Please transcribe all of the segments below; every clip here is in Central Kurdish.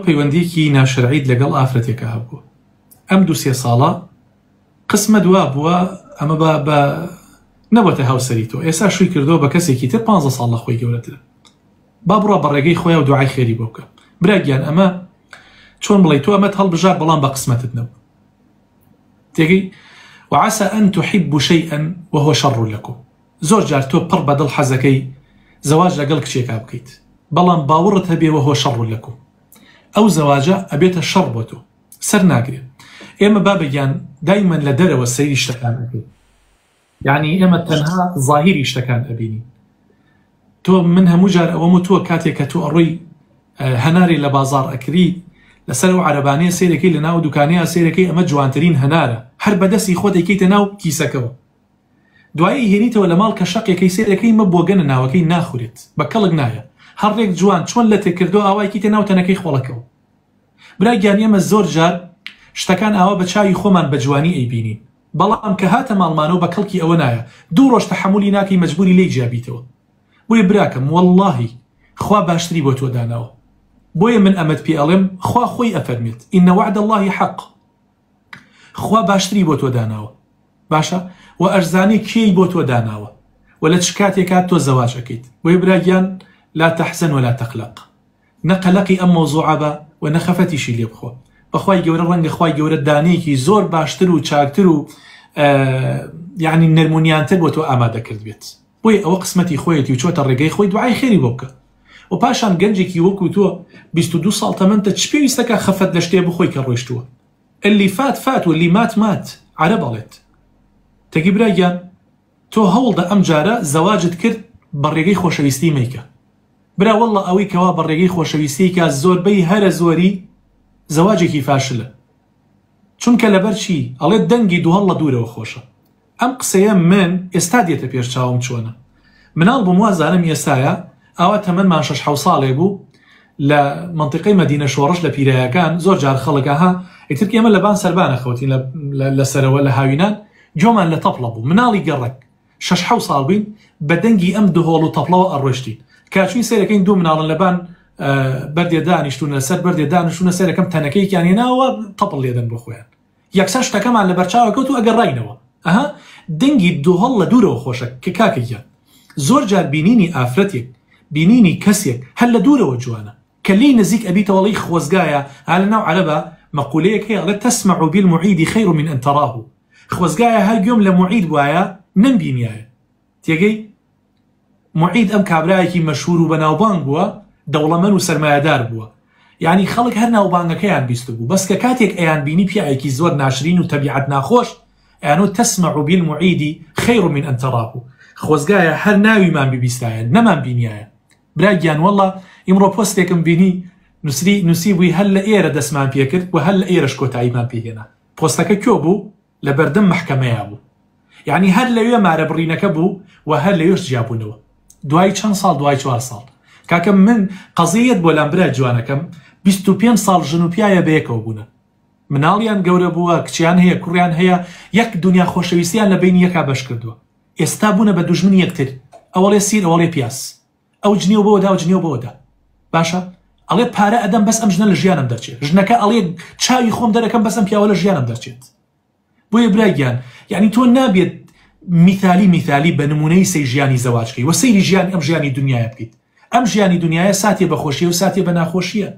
پەیوەندیەکی ناشەرعیت لەگەڵ ئافرەتێکا هەبووە ئەم دوو سێ ساڵە قسمەت وابووە ئەمە بە بە نەبۆتە هاوسەری تۆ ئێستا شووی کردووە بە کەسێکی تر 15 ساڵ لە خۆی گەورەترە با بڕوا بە ڕێگەی خۆیا و دوعای خێری بۆ بکە برا گیان ئەمە چۆن بڵێ تۆ ئەمەت هەڵبژارد بەڵام بە قسمەتت نەبوو تێگەی وعسى أن تحبوا شيئا وهو شر لكم زۆر جار تۆ پڕ بە دڵ حەزەکەی زەواج لەگەڵ کچێکا بکەیت بەڵام باوەڕت هەبێ وهو شر لكم ئەو زەواجە ئەبێتە شەڕ بۆ تۆ سەر ناگرێ ئێمە بابە گیان دایمەن لە دەرەوە سەیری شتەکان ئەکەین یعنی ئێمە تەنها زاهیری شتەکان ئەبینین تۆ من هەموو جار ئەوەم و تۆ کاتێک کە تۆ ئەڕۆی هەنارێ لە بازاڕ ئەکری لەسەر ئەو عەرەبانەیە سەیرەکەی لە ناو دوکانەیە سەیرەکەی ئەمە جوانترین هەنارە هەر بەدەستی خۆت ئەیکەیتە ناو کیسەکەوە دوایی ئەیهێنیتەوە لە ماڵ کە شەقێکەی سەیرەکەی مە بۆگەنە ناوەکەی ناخورێت بە کەڵک نایە هەر ڕێک جوان چۆن لەتێک کردوە ئاوا ئەیکەیتە ناو تەنەکەی خۆڵەکەوە برا گیان ئێمە زۆر جار شتەکان ئاوا بە چاوی خۆمان بە جوانی ئەیبینین بەڵام کە هاتە ماڵمانەوە بە کەڵکی ئەوە نایە دوو ڕۆژ تەحەمولی ناکەی مەجبوری لێی جیا بیتەوە بۆیە براکەم وەڵڵاهی خوا باشتری بۆ تۆ داناوە بۆیە من ئەمەت پێ ئەڵێم خوا خۆی ئەفەرمێت ان وعد اللە حق خوا باشتری بۆ تۆ داناوە باشە وە ئەشزانێ کێی بۆ تۆ داناوە وە لە چ کاتێکا تۆ زەواج ئەکەیت بۆیە برا گیان لا تحزن ولا تقلق نە قەلەقی ئەم مەوزوعە بە وە نە خەفەتیشی لێ بخۆ بەخوای گەورە ڕەنگە خوای گەورە دانەیەکی زۆر باشتر و چاکتر و یعنی نەرمونیانتر بۆ تۆ ئامادە کرد بێت بۆیە ئەوە قسمەتی خۆیەتی و چۆتە ڕێگەی خۆی دوعای خێری بۆ بکە و پاشان گەنجێکی وەکو تۆ 22 ساڵ تەمەنتە چ پێویستەکە خەفەت لە شتێ بخۆی کە ڕۆیشتووە اللي فات فات واللي مات مات عەرەب ئەڵێت تەگی برا گیان تۆ هەوڵدە ئەم جارە زەواجت کرد بە ڕێگەی خۆشەویستی مەیکە برا واللە ئەوەی کەوا بە ڕێگەی خۆشەویستی کا زۆربەی هەرە زۆری زەواجێکی فاشلە چونکە لەبەر چی ئەڵێت دەنگی دوهەڵ لە دوورەوە خۆشە ئەم قسەیە من ئێستا دێتە پێش چاوم چۆنە مناڵ بووم وازانم ئێستایە ئاوا تەمەنمان شەش حەو ساڵێ بوو لە مەنتیقەی مەدینە شۆڕش لە پیرایەکان زۆر جار خەڵک ئەها ئیتر ئێمە لە بان سەربانە خەوتین لە سەرەوە لە هاوینان گۆمان لە تەپڵە بوو مناڵی گەڕەک شەش حەو ساڵ بووین بە دەنگی ئەم دهۆڵ و تەپڵەوە ئەڕۆشتین کاچوین سەیرەکەین دوو مناڵن لەبان بەردێ دانیشتون لەسەر بەردێ دانیشتونە سەیرەکەم تەنەکەیەکیان هێناوە تەپڵ لێدەن بۆ خۆیان یەکسەر شتەکەمان لەبەرچاوە کەوت و ئەگەڕاینەوە. ئەها دەنگی دۆهۆڵ لە دوورەوە خۆشە کە کاکە گیان. زۆر جار بینینی ئافرەتێک، بینینی کەسێک هەر لە دوورەوە جوانە. کە لێی نزیک ئەبیتەوە ئەڵێی خۆزگایە، ئا لە ناو عەرەبا مەقولەیەک هەیە ئەڵێ تسمع بالمعید خیر من ان تراه خۆزگایە هەر گوێم لە موعید بوایە نەمبینیایە. تێگەی؟ موعید ئەم کابرایەکی مەشهور و بەناوبانگ بووە، دەوڵەمەن و سەرمایەدار بووە. یانی خەڵک هەر ناوبانگەکەیان بیستبوو، بەس کە کاتێک ئەیانبینی پیاوێکی زۆر ناشرین و تەبیعەت ناخۆش، ئەیانوت تسمع بالمعید خیر من ان تراه، خۆزگایە هەر ناویمان ببیستایە، نەمانبینیایە. برا گیان وەڵا ئیمڕۆ پۆستێکم بینی نوسری نوسیبووی هەر لە ئێرە دەستمان پێکرد و هەر لە ئێرەش کۆتاییمان پێهێنا. پۆستەکە کوێ بوو؟ لە بەردەم مەحکەمەیا بوو یانی هەر لەوێ مارە بڕینەکە بوو و هەر لەوێش جیابوونەوە دوای چەند ساڵ دوای چوار ساڵ کاکە من قەزیەت بۆ لام برای جوانەکەم 25 ساڵ ژن و پیاە بەیەکەوە بوونە مناڵیان گەورە بووە کچیان هەیە کوڕیان هەیە یەک دنیا خۆشەویستیان لە بینی یەکا بەش کردووە ئێستا بوونە بە دوژمنی یەکتر ئەوەڵێ سیر ئەوەڵێ پیاز ئەو جنێو بەوە دا و جنێو بەوە دا باشە ئەڵێ پارە ئەدەم بەس ئەم ژنە لە ژیانم دەرچێت ژنەکە ئەڵێ چاوی خۆم دەرەکەم بەس ئەم پیاوە لە ژیانم دەرچێت بۆیە برای گیان یعنی تۆ نابێت میثالی میثالی بە نمونەی سەی ژیانی زەواجکەی وە سەیری ژیان ئەم ژیانی دنیاە بکەیت ئەم ژیانی دنیاە ساتێ بەخۆشیە و ساتێ بە ناخۆشیە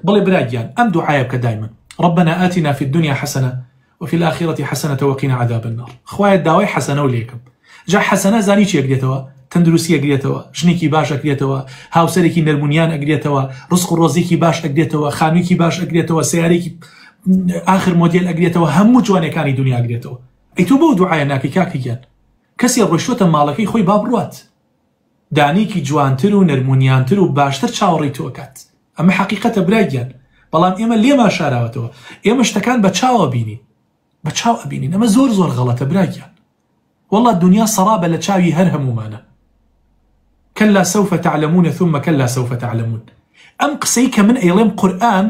بڵێ برا گیان ئەم دوعایە بکە دایمەن ربنا آتنا فی الدنیا حسنە وفی الآخرة حسنة وقنا عذاب النار خوایە داوای حەسەنەو لێکەم جا حەسەنە زانی چی ئەگرێتەوە تەندروستی ئەگرێتەوە ژنێکی باش ئەگرێتەوە هاوسەرێکی نەرمونیان ئەگرێتەوە ڕزق و ڕۆزیکی باش ئەگرێتەوە خانوویکی باش ئەگرێتەوە سیارێکی ئاخر مۆدێل ئەگرێتەوە هەموو جوانەکانی دنیا ئەگرێتەوە ئەی تۆ بۆ دوعایە ناکەی کاکە گیان کەسێ ڕۆیشتۆتە ماڵەکەی خۆی با بڕوات دانێکی جوانتر و نەرمونیانتر و باشتر چاوەڕێی تۆ ئەکات ئەمە حەقیقەتە برا گیان بەڵام ئێمە لێمان شاراوەتەوە ئێمە شتەکان بە چاوە بینین بە چاو ئەبینین ئەمە زۆر زۆر غەڵەتە برا گیان والله دنیا سەرابە لە چاوی هەر هەمومانە كلا سوف تعلمون ثم كلا سوف تعلمون ئەم قسەی کە من ئەیڵێم قورئان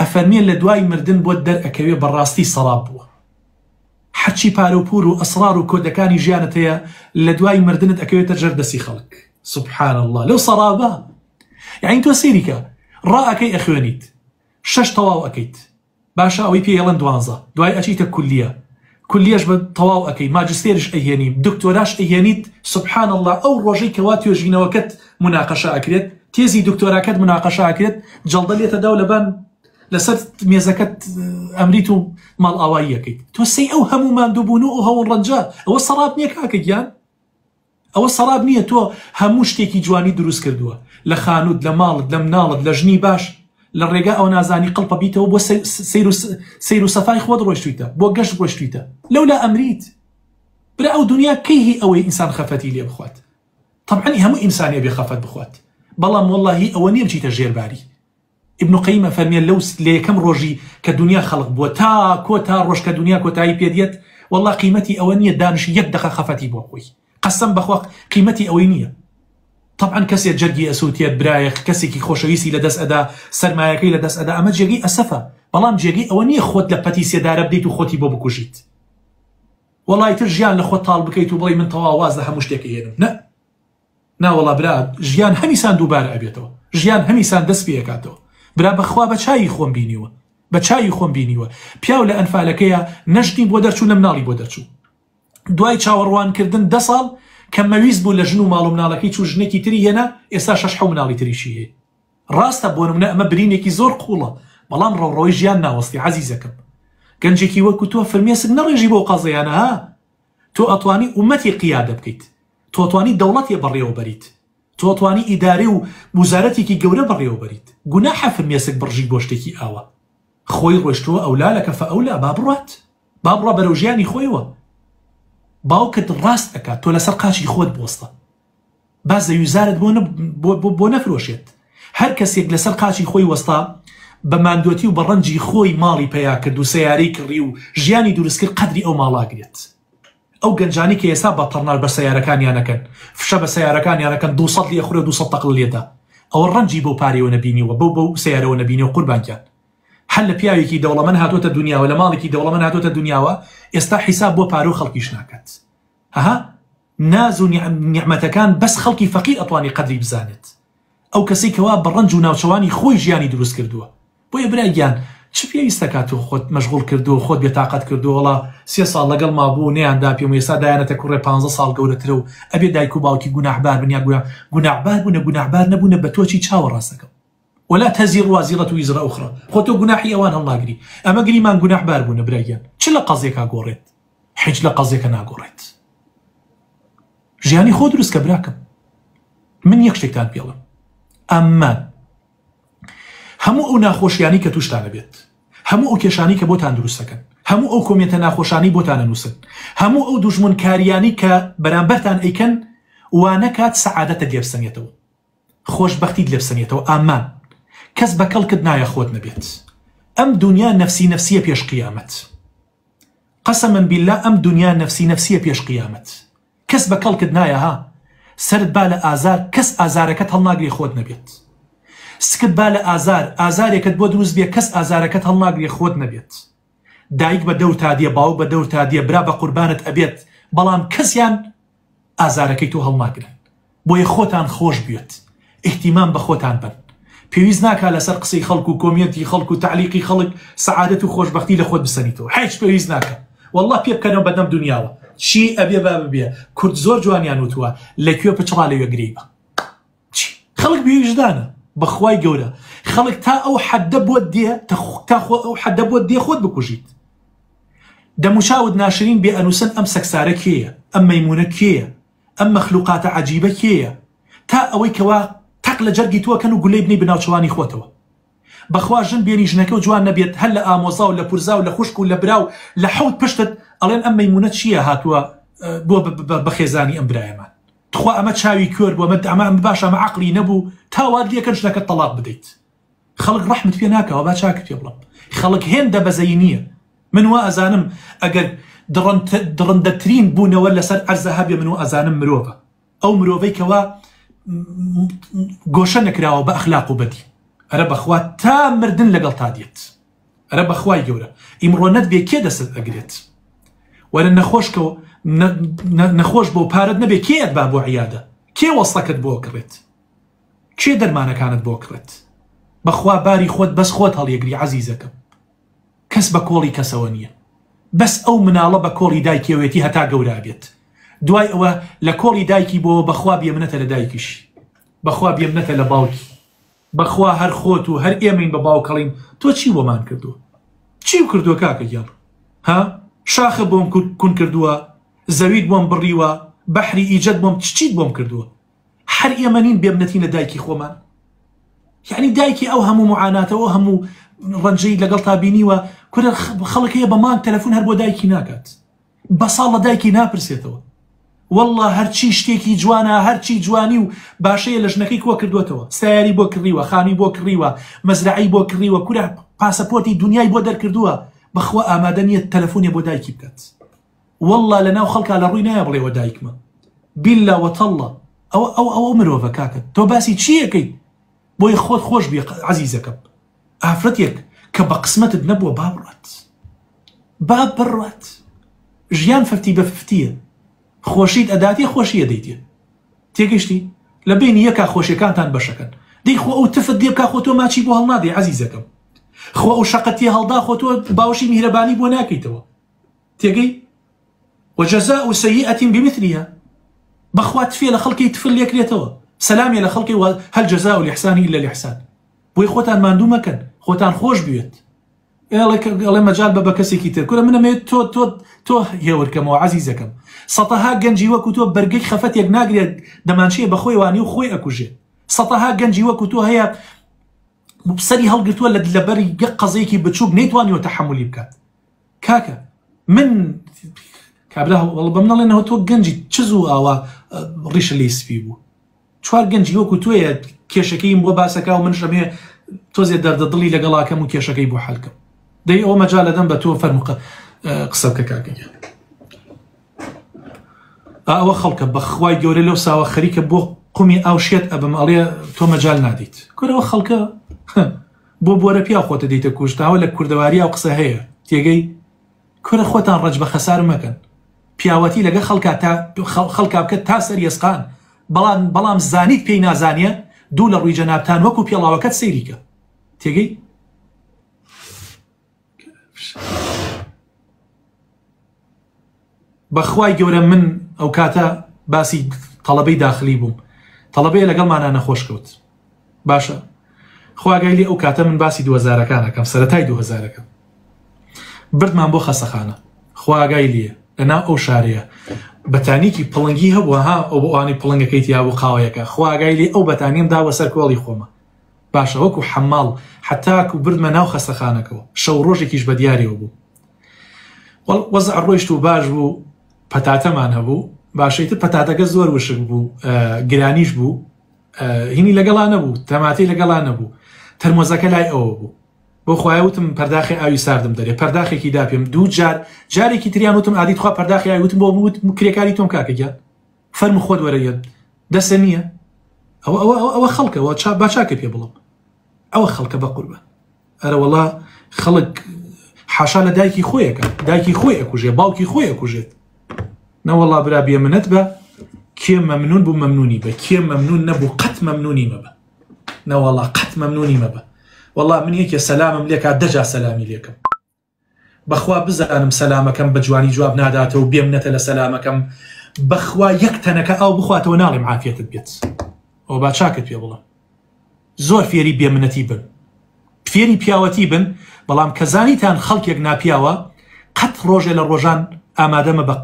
ئەفەرمێ لە دوای مردن بۆت دەر ئەکەوێ بەڕاستی سەراب بووە هەرچی پارە و پور و ئەسڕار و کۆدەکانی ژیانت هەیە لە دوای مردنت ئەکەوێتە ژێر دەستی خەڵک سبحان اللە لەو سەرابە یعنی تۆ سەیری کە ڕائەکەی ئەخوێنیت. شەش تەواو ئەکەیت باشە ئەوەی پێی ئەڵێن دوانزە دوای ئەچیتە کولیە کولیەش بە تەواو ئەکەی ماجستێریش ئەیهێنی دکتۆراش ئەیهێنیت سبحان اللە ئەو ڕۆژەی کەوا توێژینەوەکەت مناقەشە ئەکرێت تێزی دکتۆراکەت مناقەشە ئەکرێت جەڵدە لێتەدا و لەبان لەسەر مێزەکەت ئەمریت و ماڵئاواییەکەیت تۆ سەی ئەو هەموو ماندووبوون و ئەو هەوڵ ڕەنجە ئەوە سەڕاب نییە کاکە گیان ئەوە سەراب نییە تۆ هەموو شتێکی جوانی دروست کردووە لە خانوت لە ماڵت لە مناڵت لە ژنی باش لە ڕێگا ئەوە نازانی قڵپە بیتەوە بۆ سەیر و سەیر و سەفای خۆت ڕۆشتویتە بۆ گەشت ڕۆشتویتە لەولا ئەمریت برا ئەو دنیا کەی هی ئەوەی ئینسان خەفەتی لێ بخوات طبعا هەموو ئینسانێ بێ خەفەت بخوات بەڵام واللهی ئەوە نییە بچیتە ژێرباری ابن قیم ئەفەرمێ لەو لە یەکەم ڕۆژی کە دونیا خەڵق بووە تا کۆتا ڕۆژ کە دونیا کۆتایی پێ دێت وەڵا قیمەتی ئەوە نییە دانشی یەک دەقە خەفەتی بۆ بخۆی قەسەم بەخوا قیمەتی ئەوەی نییە طبعا کەسێ جەرگی ئەسووتێت برایەک کەسێکی خۆشەویستی لە دەست ئەدا سەرمایەکەی لە دەست ئەدا ئەمە جێگەی ئەسەفە بەڵام جێگەی ئەوە نییە خۆت لە پەتی سێدارە بدەیت و خۆتی بۆ بکوژیت وەڵا ئیتر ژیان لە خۆت تاڵ بکەیت و بڵێی من تەواو واز لە هەموو شتێک ئەهێنم نە ناوەڵا برا ژیان هەمیسان دووبارە ئەبێتەوە ژیان هەمیسان دەست پێ ئەکاتەوە برا بەخوا بە چاوی خۆم بینیوە بە چاوی خۆم بینیوە پیاو لە ئەنفالەکەیا نە ژنی بۆ دەرچوو نە مناڵی بۆ دەرچوو دوای چاوەڕوان کردن دە ساڵ کە مەویست بوو لە ژن و ماڵ و مناڵەکەی چوو ژنێکی تری هێنا ئێستا شەش حەو مناڵی تریشی هەیە ڕاستە بۆ نمونە ئەمە برینێکی زۆر قوڵە بەڵام ڕەوڕەوەی ژیان ناوەستی عەزیزەکەم گەنجێکی وەکو تۆ فرمێسک نەڕێژی بۆ قەزیانە ها تۆ ئەتوانی ئومەتی قیادە بکەیت تۆ توانی دەوڵەتێ بەڕێوە بەریت تۆ توانی ئیدارەی و وزارەتێکی گەورە بەڕێوە بەریت گوناحە فرمێسک بڕژی بۆ شتێکی ئاوا خۆی ڕۆشتووە ئەولا لەکە فەئەولا با بڕوات با بڕوا بەرەو ژیانی خۆیەوە باوکت ڕاست ئەکات تۆ لەسەر قاچی خۆت بوەستە با زەویوزارت بۆ بۆ نەفرۆشێت هەر کەسێک لەسەر قاچی خۆی وەستا بە ماندۆتی و بە ڕەنجی خۆی ماڵی پەیا کرد و سەیارەی کڕی و ژیانی دروست کرد قەدری ئەو ماڵاگرێت ئەو گەنجانی کە ئێستا بە تەڕناش بە سەیارەکانیان ئەکەن فشە بە سەیارەکانیان ئەکەن 200 لێ ئەخورێ و 200 تەقڵ لێدا ئەوە ڕەنجی بەو پارەیەوە نەبینیوە بەو بەو سەیارەوە نەبینیوە قوربان گیان هەر لە پیاوێکی دەوڵەمەند هاتۆتە دنیاوە لە ماڵێکی دەوڵەمەند هاتۆتە دنیاوە ئێستا حیساب بۆ پارە و خەڵکیش ناکات ئەها ناز و نیعمەتەکان بەس خەڵکی فەقیر ئەتوانی قەدری بزانێت ئەو کەسەی کەوا بە ڕەنج و ناوچەوانی خۆی ژیانی دروست کردووە بۆیە برا گیان چ پێویستە کات تۆ خۆت مەشغوڵ کردووە خۆت بێتاقەت کردووە وەڵا سێ ساڵ لەگەڵما بوو نەیان دا پێم و ئێستا دایانەتە کوڕێ پانزە ساڵ گەورەترە و ئەبێ دایک و باوکی گوناحبار بن یا گوناحبار بوونە گوناحبار نەبوونە بە تۆ چی چاوە ڕاستەکەم ولا تزر وازرة وزر أخرى خۆ تۆ گوناحی ئەوان هەڵناگری ئەمە گریمان گوناحبار بوونە برا گیان چ لە قەزیەکا گۆڕێت حیچ لە قەزیەکە ناگۆڕێت ژیانی خۆ دروست کە براکەم من یەک شتێکتان پێڵم ئەمە هەموو ئەو ناخۆشیانەی کە توشتان ئەبێت، هەموو ئەو کێشانەی کە بۆتان دروست ئەکەن، هەموو ئەو کۆمێنتە ناخۆشانەی بۆتان ئەنووسن، هەموو ئەو دوژمنکاریانەی کە بەرامبەرتان ئەیکەن، وا نەکات سەعادەتت لێ بسەنێتەوە، خۆشبەختیت لێ بسەنێتەوە، ئامان کەس بە کەڵکت نایە خۆت نەبێت. ئەم دونیا نەفسی نەفسیە پێش قیامەت. قەسەمەن بیللا ئەم دونیا نەفسی نەفسیە پێش قیامەت. کەس بە کەڵکت نایە ها سەرت با لە ئازار کەس ئازارەکەت هەڵناگرێ خۆت نەبێت سکت با لە ئازار ئازارێکت بۆ دروست بێ کەس ئازارەکەت هەڵناگرێ خۆت نەبێت دایک بە دەورتا دێ باوک بە دەورتا دێ برا بە قوربانت ئەبێت بەڵام کەسیان ئازارەکەی تۆ هەڵناگرن بۆیە خۆتان خۆش بوێت ئیهتیمام بە خۆتان بەن پێویست ناکا لەسەر قسەی خەڵک و کۆمێنتی خەڵک و تەعلیقی خەڵک سەعادەت و خۆشبەختی لە خۆت بسەنیتەوە هیچ پێویست ناکا واللە پێ بکەنەوە بەدەم دونیاوە چی ئەبێ با ببێ کورد زۆر جوانیان وتووە لە کوێ پچڕا لەوێ گرێی بە چی خەڵک بێویژدانە بەخوای گەورە خەڵک تا ئەو حەدە بۆت دێ تا خۆ ئەو حەدە بۆت دێ خۆت بکوژیت دەموچاوت ناشرین بێ ئەنووسن ئەم سەکسارە کێیە ئەم مەیمونە کێیە ئەم مەخلوقاتە عەجیبە کێیە تا ئەوەی کەوا تەق لە جەرگی تۆ کەن و گولەی بنێی بە ناوچەوانی خۆتەوە بەخوا ژن بێنی ژنەکەو جوان نەبێت هەر لە ئامۆزا و لە پورزا و لە خوشک و لە برا و لە حەوت پشتت ئەڵێن ئەم مەیمونە چییە هاتووە بۆ بە خێزانی ئەم برایەمان تخوا ئەمە چاوی کوێر بوو ئەمە ئەمە ئەمە باشە ئەمە عەقڵی نەبوو تا وات لێکەن ژنەکەت تەڵاق بدەیت خەڵک ڕەحمت پێ ناکەوە با چاکت پێ بڵێم خەڵک هێندە بەزەیی نییە من وا ئەزانم ئەگەر دڕندەترین بوونەوە لەسەر ئەرزە هەبێ من و ئەزانم مرۆڤە ئەو مرۆڤەی کەوا گۆشە نەکراوە بە ئەخلاق و بەدی ئەرە بەخوا تا مردن لەگەڵ تا دێت ئەرە بەخوای گەورە ئیمڕۆ نەت بێ کێ دەست ئەگرێت وەرە نەخۆشکەوە نەخۆش بۆ پارەت نەبێ کێ ئەتبا بۆ عیادە کێ وەسڵەکەت بۆ کڕێت کێ دەرمانەکانت بۆ کڕێت؟ بەخوا باری خۆت بەس خۆت هەڵیەگری عەزیزەکەم کەس بە کۆڵی کەسەوە نیە بەس ئەو مناڵە بە کۆڵی دایکیەوەیەتی هەتا گەورە ئەبێت دوای ئەوە لە کۆڵی دایکی بۆوە بەخوا بێمنەتە لە دایکیشی بەخوا بێمنەتە لە باوکی بەخوا هەر خۆت و هەر ئێمەین بە باوکەڵین تۆ چی بۆمان کردووە چیم کردووە کاکە گیان ها شاخە بۆم کون کردووە زەویت بۆم بڕیوە بەحری ئیجەت بۆم چیت بۆم کردووە هەر ئێمە نین بێمنەتین لە دایکی خۆمان یعنی دایکی ئەو هەموو معاناتە ئەو هەموو ڕەنجەی لەگەڵ تا بینیوە کورە خەڵک هەیە بە مانگ تەلەفۆن هەر بۆ دایکی ناکات بە ساڵ لە دایکی ناپرسێتەوە والله هەرچی شتێکی جوانە هەرچی جوانی و باشەیە لە ژنەکەی کۆ کردوێتەوە سیاری بۆ کڕیوە خانی بۆ کڕیوە مەزرعی بۆ کڕیوە کورە پاسەپۆرتی دنیای بۆ دەرکردووە بەخوا ئامادە نییە تەلەفۆنێ بۆ دایکی بکات واللە لەناو خەڵکا لە ڕووی نایە بڵێ وە دایکمە بیللە وەتەڵڵە ئەوە ئەو ئەوە مرۆڤە کاکە تۆ باسی چی ئەکەیت بۆیە خۆت خۆش بی عەزیزەکەم ئافرەتێک کە بە قسمەتت نەبووە با بڕات با بڕات ژیان ففتی بە ففتیە خۆشیت ئەداتێ خۆشی ئەدەیتێ تێگەشتی لە بینی یەکا خۆشیەکانتان بەشەکەن دەی خۆ ئەو تفت لێ بکا خۆ تۆ ماچی بۆ هەڵنادەی عەزیزەکەم خۆ ئەو شەقەت تێ هەڵدا خۆ تۆ باوەشی میهرەبانی بۆ ناکەیتەوە تێگەی وجزاء سیئة بمثلها بەخوا تفێ لە خەڵکی تفل لێکرێتەوە سەلامیە لە خەڵکی هل جزاء الإحسان إلا الإحسان بۆی خۆتان ماندوو مەکەن خۆتان خۆش بوێت ئەڵێ مەجال بە بە کەسێکی تر کورە منەمێت تۆ تۆ تۆ هێورکەمەوە عەزیزەکەم سەتەها گەنجی وەکو تۆ بەرگەی خەفەتێک ناگرێت دەمانچەیە بە خۆی وانی و خۆی ئەکوژێت سەتەها گەنجی وەکو تۆ هەیە سەری هەڵگرتووە لە لەبەری یەک قەزەیەکی بچووک نەیتوانیوە تەحەمولی بکات کاکە من کابرا وەڵ بەم نەڵێنەوە تۆ گەنجی چ زوو ئاوا ڕیشە لی سپی بوو چوار گەنجی وەکو تۆیە کێشەکەیم بۆ باسەکە و من شەمێ تۆزێ دەردە دڵی لەگەڵاکەم و کێشەکەی بۆ حەلکەم دەی ئەوە مەجال لەدەم بە تۆ فەرموقە قسە بکە کاکە گیان ئەوە خەڵکە بەخوای گەورە لەو ساوە خەریکە بۆ قومی ئاو شێت ئەبم ئەڵێ تۆ مەجال نادیت کورەوە خەڵکە بۆ بۆرە پیاو خۆتە دیتە کوشتاوە لە کوردەواری ئەو قسە هەیە تێگەی کورە خۆتان ڕەج بە خەسار مەکەن پیاوەتی لەگە خەڵکا تا خەڵکا بکە تا سەر یەسقان بەڵام بەڵام زانیت پێی نازانیە دوو لە ڕووی جەنابتان وەکو پێڵاوەکەت سەیریکە تێگەی بەخوای گەورە من ئەوکاتە باسی تەڵەبەی داخلی بووم تەڵەبەیە لەگەڵمانا نەخۆش کەوت باشە خواگای لێ ئەو کاتە من باسی دوهەزارەکانەکەم سەرەتای دوهەزارەکە بردمان بۆ خەسەخانە خواگای لێ لەناو ئەو شارەیە بەتانیکی پڵنگی هەبووە ها ئەو بۆ ئەوانەی پڵنگەکەی تیا بوو قاوەیەکە خواگای لێ ئەو بەتانیم داوە سەر کۆڵی خۆمە باشە وەکو حەماڵ حەتاکو بردمە ناو خەستەخانەکەوە شەو ڕۆژێکیش بە دیارەوە بوو وەزع ڕۆیشت و باش بوو پەتاتەمان هەبوو باشەیتر پەتاتەکە زۆر وشک بوو گرانیش بوو هینی لەگەڵا نەبوو تەماتەی لەگەڵا نەبوو تەرمۆزەکە لای ئەوە بوو بۆ خخوای وتم پەرداخی ئاوی ساردم دەرێ پەرداخێکی دا پێم دوو جار جارێکی تریان وتم ئادی تخوا پەرداخی ئاوی وتم بۆ وت کرێکاری تۆم کاکە گیان فەرمو خۆت وەرە یەت دەسە نییە ئەوە ئەوە ئەوە خەڵکەوە چا با چاکە پێ بڵم ئەوە خەڵکە بە قوربە ئەرە وەڵا خەڵک حاشا لە دایکی خۆیەکە دایکی خۆی ئەکوژێ باوکی خۆی ئەکوژێت نەوەڵا برا بێ منەت بە کێ مەمنون بوو مەمنونی بە کێ مەمنون نەبوو قەت مەمنونی مەبە نەوەڵا قەت مەمنونی مەبە وەڵا من یەکێ سەلامم لێکا دەجا سەلامی لێکم بەخوا بزانم سەلامەکەم بە جوانی جواب ناداتەوە بێ منەتە لە سەلامەکەم بەخوا یەک تەنەکە ئاو بخواتەوە ناڵێم عافیەتت بێت ئەوە با چاکت پێ بڵێم زۆر فێری بێ منەتی بن فێری پیاوەتی بن بەڵام کە زانیتان خەڵکێک ناپیاوە قەت ڕۆژێ لە ڕۆژان ئامادەمە بە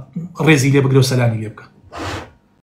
ڕێزی لێ بگرە و سەلامی لێ بکە.